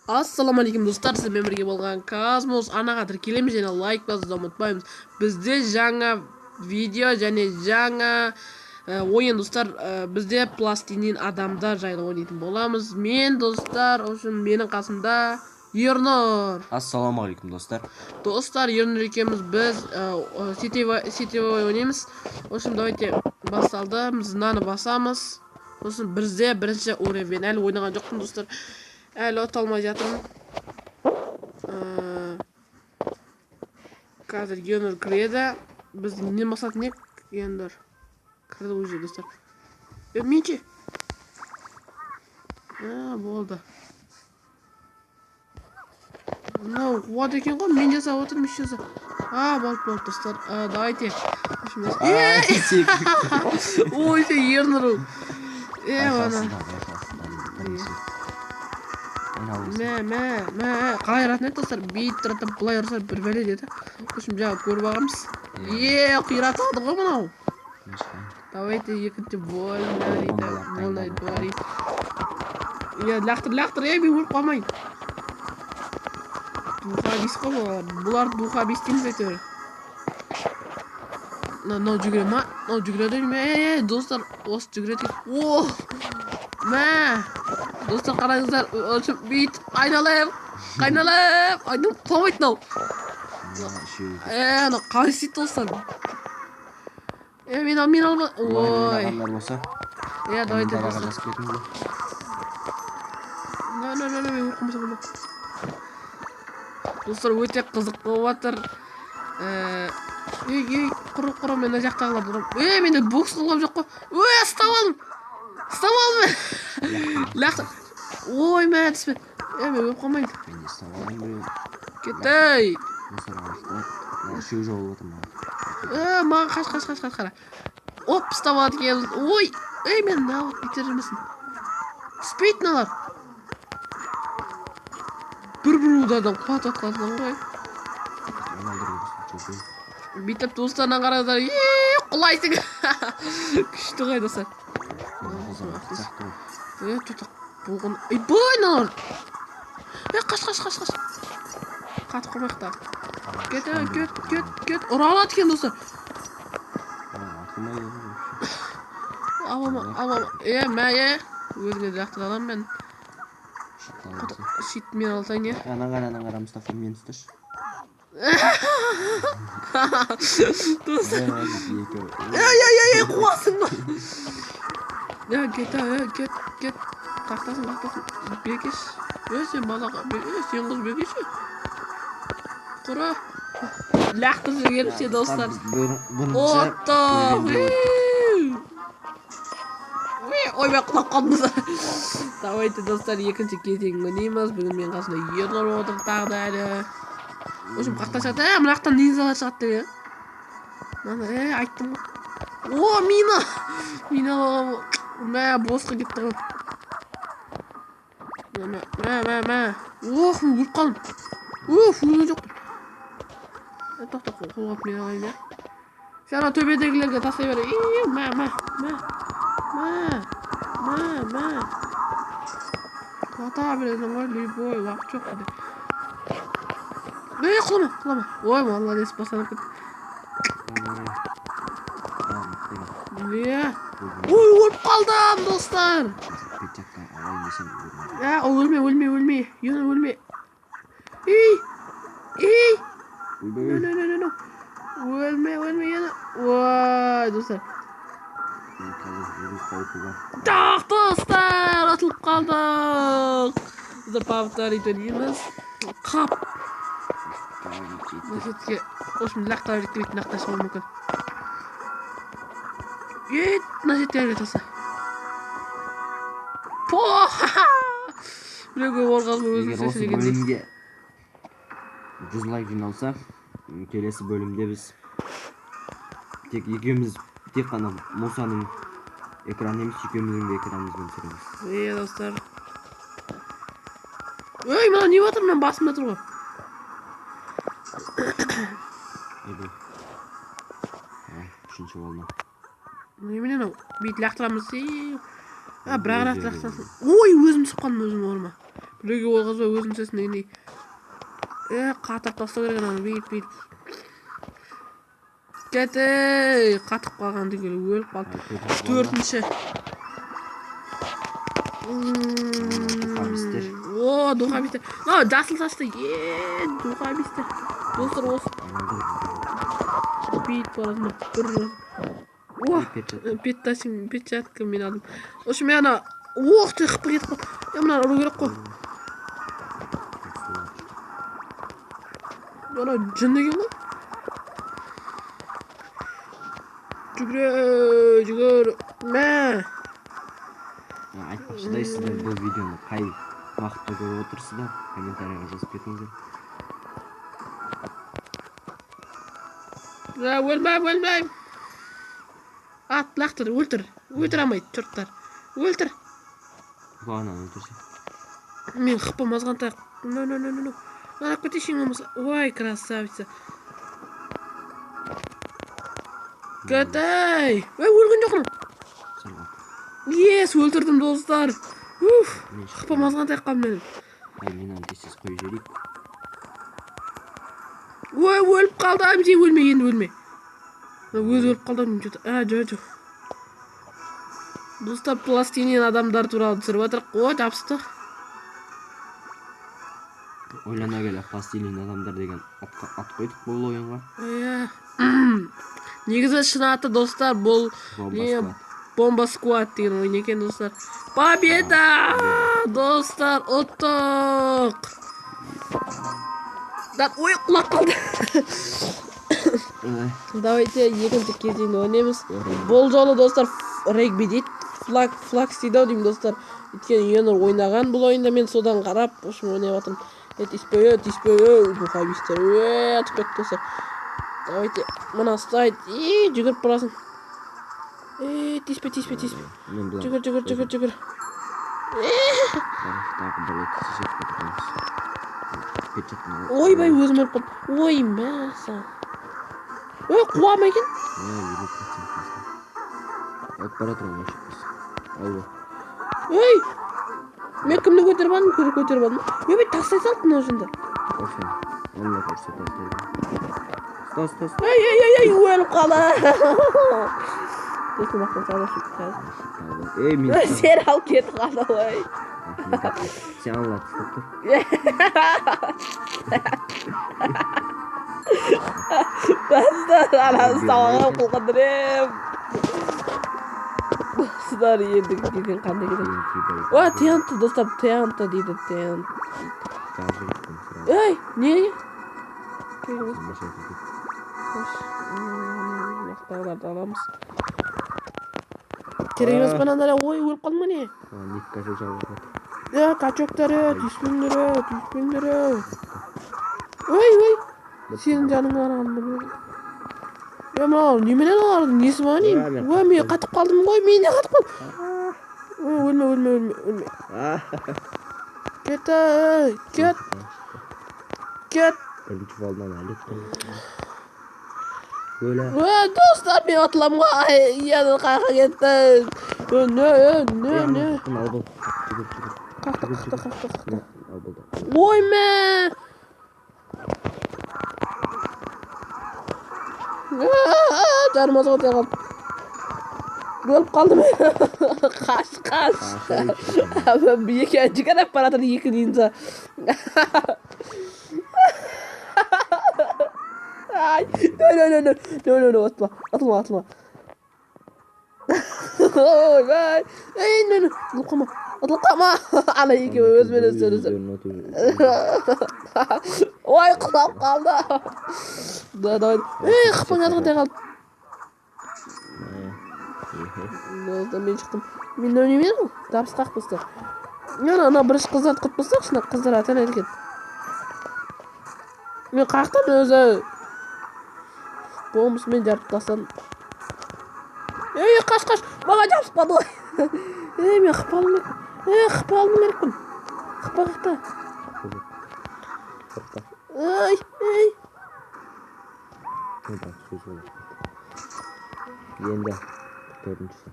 Ассалаумағалейкум, достар! Сізбен бірге болған Казмос. Анаға тіркелеміз және лайк басуды ұмытпаймыз. Бізде жаңа видео және жаңа ойын, достар. Бізде пластилин адамдар жайлы ойнайтын боламыз. Мен, достар, үшін менің қасымда Ернұр. Ассалаумағалейкум, достар. Достар, Ернұр екеуміз біз сетевой ойнаймыз. В общем, давайте, басталды. Біз мынаны басамыз. Сосын бізде бірінші уровень. Әлі ойнаған жоқпын, достар, әлі ұта алмай жатырмын. Қазір Ернұр кіреді. Біздің не мақсат, не? Ернұр кірді уже, достар. Мен ше? А, болды. Мынау қуады екен ғой. Мен жасап отырмын еще. А, болды, болды, достар. Давайте. В общем, ой, сен, Ернұр, ана мә, мә, мә, қалай ұратын еді, достар? Бүйтіп тұрады да, былай ұрса, бір бәле деді. В общем, жаңа көріп алғанбыз. Қиратып алды ғой мынау. Давайте, екінші волна дейді. Волна говорит. Иә, лақтыр, лақтыр. Мен өліп қалмайын. Духа бес қой бұлар. Бұлар духа бес дейміз әйтеуір. Мынау жүгіре ма? Мынау жүгіреді ме, достар? Осы жүгіреді. О, мә, достар, қараңыздар. В общем, бүйтіп айналып айналып айналып, құламайды мынау. Анау қалай істейді, достар? Мен ал, мен алма. Ой. Ойнағандар болса, Иә, давайте, комментарийға достар. жазып кетіңіздер. На, на, на, на, мен өліп қалмасам болды. Достар, өте қызық болып жатыр. Ей, ей, құры, құры, мен мына жақтағыларды ұрамын. Менде бокс қылғам жоқ қой. Ой, ұстап алдым, ұстап алдым, лақтыр. Ой, мә, түспе. Мен өліп қалмайын. Мен де ұстап алайын біреуін. Кет, ей. Мусорға ұстап, мына үшеуі жауып отыр маған. Маған қаш, қаш, қаш, қаш, қара. Оп, ұстап алады екенбіз. Ой, ей, мен мынау итеріп жүрмесін. Түспейді мыналар. Бір бір удардан құлатып жатқансың ғой. Айналдыру керексің. Бүйтіп, достарынан қараңыздар, құлайсың. Күшті ғой, достар. Сияқты ғой. Тоқта, болған. Ей, бой, мыналар. Қаш, қаш, қаш, қаш. Қатып қалмайық тағы. Кет, кет, кет, кет. Ұра алады екен, достар. Атылмайды ғой вообще. Алама, алама. Мә, Өзіңе де лақтыра аламын мен. Щит алып. Щит мен алсайын, иә. Ана қара, ана қара, Мұстафа, мені ұсташы. Достар. Бір, екі. Ей, ей, ей, ей, қуасың ба? Кет, кет, кет. Қақтасың, қақтасың. Бекеш. Сен балаға, сен қыз, бекеш. Құра. Лақтырып жіберіп ше, достар. Бірінші Отто. бөлімде. Ой, мен құлап қалдым, достар. Давайте, достар, екінші кезең ойнаймыз. Бүгін менің қасымда Ернұр отыр тағы да әлі. В общем, қақта шығады. Мына жақтан ниндзялар шығады деп, иә. Мынаны, айттым ғой. О, мина! Мина алғанмын. Мә, босқа кетті ғой. Мә, мә, мә, мә. Ох, мен өліп қалдым. Уф, өлген жоқпын. Тоқта, қолғап мен алайын, иә. Сен ана төбедегілерге тастай бер. Мә, мә, мә. Мә, мә, мә. Құлата бересің ғой, любой уақыт жоқ бізде. Құлама, құлама. Ой, молодец, басанып кетті. Иә. Ой, өліп қалдым, достар. Перчатка алайын десем, өлмейді. Өлме, өлме, өлме. Юна, өлме. Ей, ей. Ойбай. No, no, no, no, no. Өлме, өлме, Юна. Ой, достар. Мен қазір өлу қаупі бар. Так, достар, атылып қалдық. Достар, повторить ойнаймыз. Қап. Мына жерге, в общем, лақтыра берейік, бүйтіп лақтыра шығуы мүмкін. Мына жерге таса. По! Біреуге орғазып өзің Егер осы дегендей. бөлімге 100 лайк жиналса, келесі бөлімде біз тек екеуміз, тек қана Мусаның экраны емес, екеуміздің де экранымызбен түсіреміз. Достар. Ей, мынау не жатыр? Менің басымда тұр ғой. Ойбай. Үшінші волна. Немене мынау? Бүйтіп лақтырамыз. А, бірақ лақтырасың. Ой, өзім түсіп қалдым өзім орныма. Біреуге ойғызбай өзің түсесің дегендей. Қатырып тастау керек ананы, бүйтіп бүйтіп. Кет, ей, қатып қалған түгел өліп қалды. Төртінші. Духовистер. О, духовистер. Мынау жасыл шашты. Духовистер. Достар, осы бүйтіп барасың да бір. О, перчатка мен алдым. В общем, мен ана, ох ты, хп кетіп қалды. Мынаны ұру керек қой. Анау жын деген ғой. Жүгіре, жүгір. Мә. Айтпақшыдай, сіздер бұл видеоны қай уақытта көріп отырсыздар, комментарийға жазып кетіңіздер. Өлмеймін, өлмеймін. Ат, лақтыр, өлтір. Өлтіре алмайды, чёрттар. Өлтір. Бағананы өлтірсе. Мен хпым азғантай. Ну, ну, ну, ну, ну. Алып кетейінші болмаса. Ой, красавица. Кәтай. Ой, өлген жоқпын. Ес, өлтірдім, достар. Уф, хпым азғантай қалдым менің. Ай, мен аны тез қойып жіберейік. Ой, өліп қалды. Әбден өлме, енді өлме. Өзі өліп қалды, мен что-то. А, жоқ, жоқ. Достар, пластилин адамдар туралы түсіріп жатырық. О, жабысты. Ойлана келе пластилин адамдар деген ат қойдық бұл ойынға. Иә. Негізі шын аты, достар, бұл Бомба Сквад деген ойын екен, достар. Победа! Достар, ұттық. Да, ой, құлап қалды. Давайте екінші кезеңді ойнаймыз. Бұл жолы, достар, регби дейді. Флаг, флаг істейді ау деймін, достар. Өйткені Енұр ойнаған бұл ойында, мен содан қарап, в общем, ойнап жатырмын. Тиіспе, тиіспе, духовистер. Атып кетті, достар. Давайте, мына ұстайды. Жүгіріп барасың. Тиіспе, тиіспе, тиіспе. Жүгір, жүгір, жүгір, жүгір. Ойбай, өзім өліп қалдым. Ой, мәссаған. Ой, қуа ма екен? Алып бара тұрмын, алып. Ой, мен кімді көтеріп алдым? Көтеріп алдым. Ойбай, тастай салды мынау жынды. Алла көрсе тастайды. Ұста, ұста, ұста. Ей, ей, ей, ей, өліп қалды. Сосын мақтан салып қазір. Ей, мен. Сен алып кетіп қалды, ой. Сен алла ұстап тұр. Достар, ананы ұстап қылқындырем. Достар, ендігі кезең қандай кезең? О, ТНТ, достар, ТНТ дейді, ТНТ. Ей, не? Мақтағыларды аламыз. Керек емес банандар. Ой, өліп қалдым міне. Качоктар, тиіспеңдер, тиіспеңдер. Ой, ой. Сенің жаныңа қарағанда. Мынау неменен олардың несі бар не? Ой, мен қатып қалдым ғой, мен де қатып қалдым. Ой, өлме, өлме, өлме, өлме. Кет, ей, кет. Кет. Бірінші волнаны әлі. Өлә. Ой, достар, мен атыламын ғой. Ай, енді қаяққа кеттің? Ой, не, не, не. Ал бол. Жүгір, жүгір. Қақты, қақты, қақты, қақты. Ал болды. Ой, мә. Жаным азға қалды. Өліп қалдым. Қаш, қаш. Екі жүгіріп бара жатыр, екі ниндзя. Ай, no, no, no, no, no, no, no, атылма, атылма, атылма. Ойбай. Ей, no, no, атылып қалма, атылып қалма. Ана екеуі өзімен өзі сөйлесіп. Ой, құлап қалды. Да, давай. Ей, хпың азғантай қалды. Достар, мен шықтым. Мен мынау немен ғой? Жабысқақ достар. Ана, ана бірінші қыздарды құртып тастайықшы, мына қыздар ата ана екен. Мен қаяқтан өзі бомбасымен жарып тастадым. Ей, қаш, қаш, маған жабысып қалды ғой. Ей, мен хп алуым керек. Ей, хп алуым керекпін. Хп қаяқта? Ей, ей. Енді төртіншісі.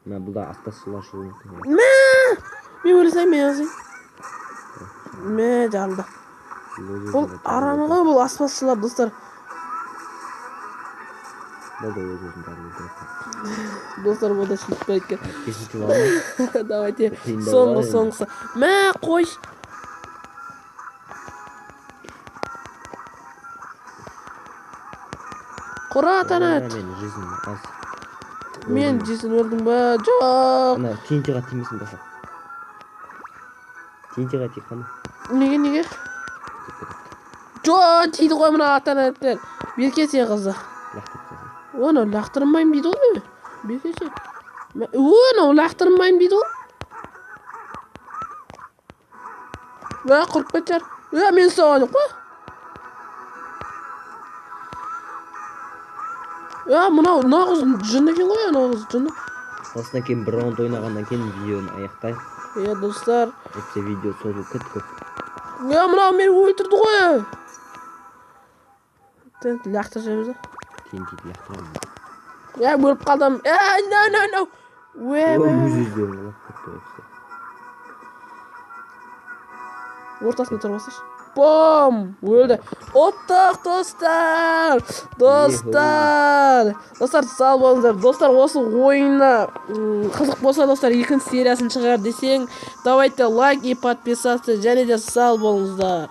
Мә, бұл да аспазшылар шығуы мүмкін. Мә! Мен өлсем, мен өлсем. Мә, жарылды. Бұл арам ғой, бұл аспазшылар, достар. Болды, өз өзін жарып өлтіреді. Достар, бұл да шықпай екен. Бесінші балл. Давайте. Қиындау Соңғы, ғой енді. соңғысы. Мә, қой. Құрат, ана. Мен жизнь аз. Мен жесін, өлдің ба? Жоқ. Ана TNT-ға тимесін, баса. TNT-ға тиіп қалма. Неге, неге? Кетіп кетеді. Жоқ, тиді ғой мына ата аналар. Берке, сен қызы. Лақтырып тастасын. Оны лақтырмаймын дейді ғой. Беркеше. Оны лақтырмаймын дейді ғой. Мә, құрып кетер. Е, мен ұстаған жоқ қой. Е, мынау мына қыз жын екен ғой, ана қыз жыны. Осыдан кейін бір раунд ойнағаннан кейін видеоны аяқтайық. Е, достар. Әйтпесе видео созылып кетті көп. Е, мынау мені өлтірді ғой. Лақтырып жібереміз ба? TNT-ді лақтырамын. Е, өліп қалдым. Е, no, no, no. Уе, Өз өздерін құлап кетті ғой все. Ортасында тұрып алсайшы. Бом! Өлді. Ұттық, достар! Достар! Достар, сау болыңыздар. Достар, осы ойынна қызық болса, достар, екінші сериясын шығар десең, давайте лайк и подписаться және де сау болыңыздар.